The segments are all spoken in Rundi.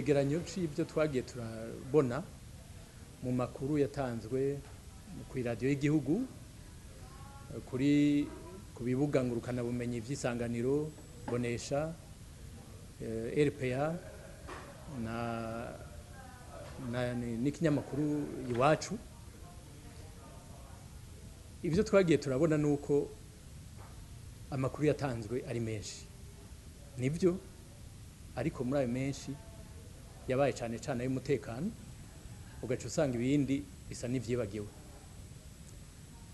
Igeranyo c'ivyo twagiye turabona mu makuru yatanzwe kw'iradiyo y'igihugu, kuri ku bibuga ngurukanabumenyi vy'Isanganiro, Bonesha, RPA na n'ikinyamakuru Iwacu, ivyo twagiye turabona nuko amakuru yatanzwe ari menshi, nivyo, ariko muri ayo menshi yabaye cane cane ay'umutekano, ugaca usanga ibindi bisa n'ivyibagiwe.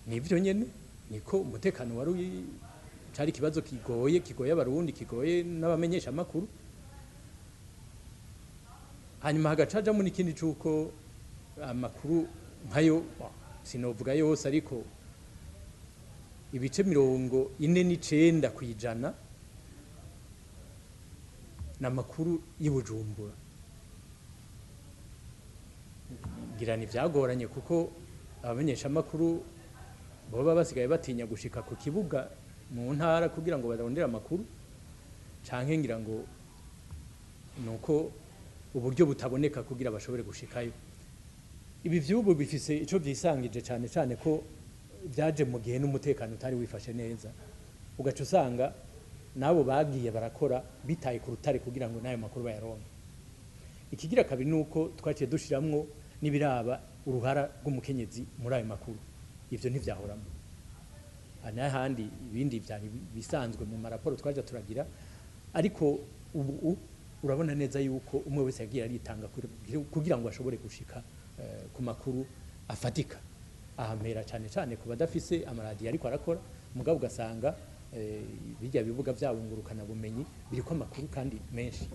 Nivyo nyene, niko umutekano wari cari ikibazo kigoye, kigoye Abarundi, kigoye n'abamenyesha amakuru. Hanyuma hagaca hajamwo n'ikindi c'uko amakuru nkayo sinovuga yose, ariko ibice 49% n'amakuru y'Ibujumbura. Ngira ntivyagoranye kuko abamenyesha amakuru boba basigaye batinya gushika ku kibuga mu ntara kugira ngo barondere amakuru, canke ngira ngo nuko uburyo butaboneka kugira bashobore gushikayo. Ibi vy'ubu bifise ico vyisangije cane cane ko vyaje mu gihe n'umutekano utari wifashe neza, ugaca usanga nabo bagiye barakora bitaye ku rutare kugira ngo n'ayo makuru bayaronke. Ikigira kabiri nuko twaciye dushiramwo n'ibiraba uruhara rw'umukenyezi muri ayo makuru, ivyo ntivyahoramo. N'ahandi ibindi vyari bisanzwe mu maraporo twaja turagira, ariko ubu urabona neza yuko umwe wese yagiye aritanga kugira ngo ashobore gushika ku makuru afatika. Ahamera cane cane ku badafise amaradiyo ariko arakora, mugabo ugasanga birya bibuga vyabo ngurukana bumenyi biriko amakuru kandi menshi.